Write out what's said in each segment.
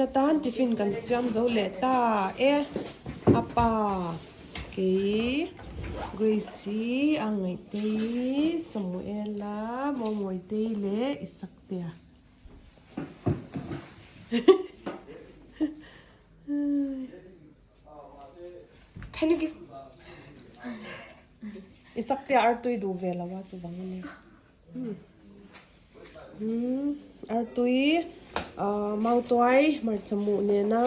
atan tiffin kan siam zo leh ta e apa kei Grace-i a Ngaihtei Samuela Mawmawitei leh Isaktea. Can you give Isaktea artui duh ve lo a chuvang a ni. Artui mautuai hmarcha muh nena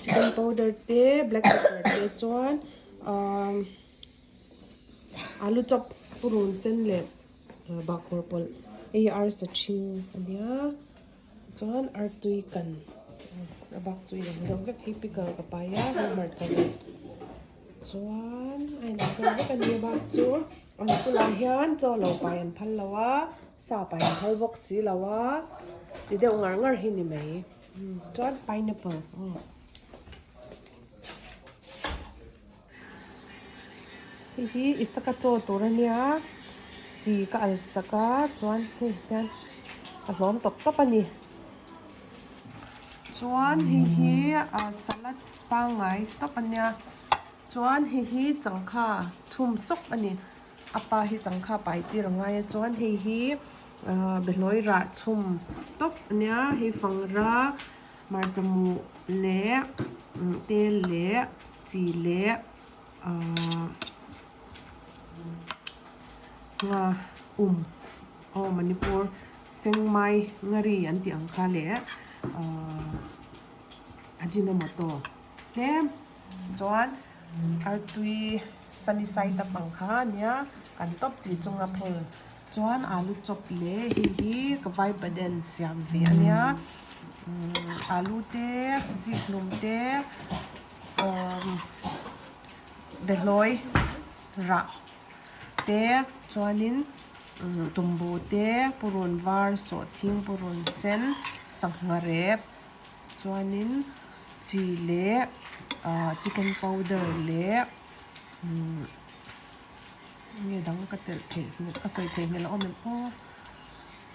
chicken powder te black pepper te chuan alu chop purun sen leh bahkhawr pawlh hei hi arsa ṭhing a nia chuan artui kan a bak chu inang deuh vek hei pickle ka pai a hei hmarcha nen chuan a inang deuh vek a ni a bak chu. An school-ah hian chaw lo pai an phal lo a, sa pai an phal bawk si lo a, ti deuh ngar ngar hi ni mai. Chuan pineapple aw. Hei hi Isaka chaw tur a nia, chi ka al sak a, chuan hei hian a hlawm tawp tawp a ni. Chuan hei hi salad pangngai tawp a nia. Chuan hei hi changkha chhum sawk a ni. A pa hi changkha pai tir a ngai a chuan hei hi ahh behlawi rah chhum tawp a nia hei fangra hmarcha muh leh tel leh chi leh ahh nga um aw manipur sengmai ngari an tih ang kha leh ahh ajinomoto tlem. Chuan artui sunny side up ang kha ania kan tawp chi chunga phul chuan alu chawp leh hei hi ka vaipaden siam ve ania alu te zikhlum te behlawi rah te chuanin tumbu te purun var sawhthing purun sen sangha rep. Chuanin chi leh ahh chicken powder leh umm nge dang ka telh theih hmel ka sawi theih hmel a awm em aw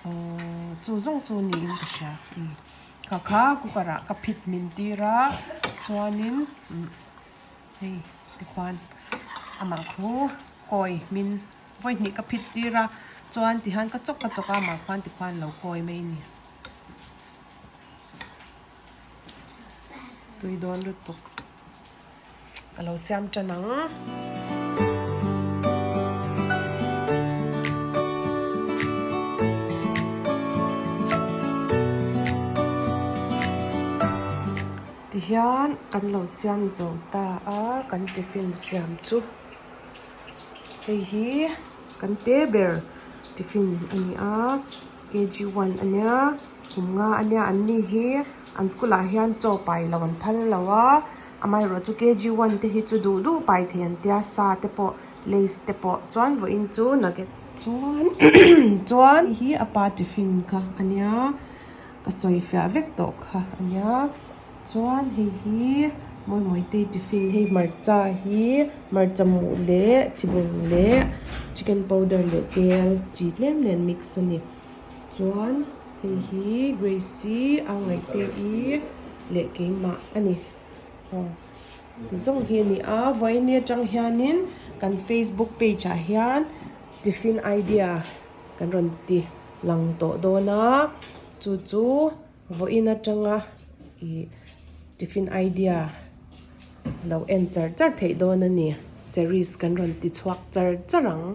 ahh chu zawng chu niin ka hria kha kha cooker ah ka phit min tir a chuanin umm hei tikhuan amah khu kawi hmin vawi hnih ka phit tir a chuan tihian ka chawk ka chawk a amah khuan tikhuan lo kawi mai a ni. Tui dawn lutuk ka lo siam tan ang. Tihian kan lo siam zo ta a kan tiffin siam chu hei hi kan te ber tiffin a ni a. Kg one a nia kum nga a nia an ni hi an school ah hian chaw pai lo an phal lo a amaherawh chu kg one te hi chu duh duh pai thei an tia sa te pawh lays te pawh chuan vawiin chu nugget chuan chuan hei hi a pa tiffin kha a nia ka sawi fiah vek tawh kha a nia chuan hei hi Mawimawite tiffin hei hmarcha hi hmarcha muh leh chibung leh chicken powder leh tel chi tlem nen mix a ni chuan hei hi Grace-i a ngaihte i leh keimah a ni aw ti zawng hi a ni a vawiin atang hianin kan facebook page ah hian tiffin idea kan rawn ti lang tawh dawn a chu chu. Vawiin atanga ih tiffin idea lo en char char theih dawn a ni. Series kan rawn ti chhuak char char ang.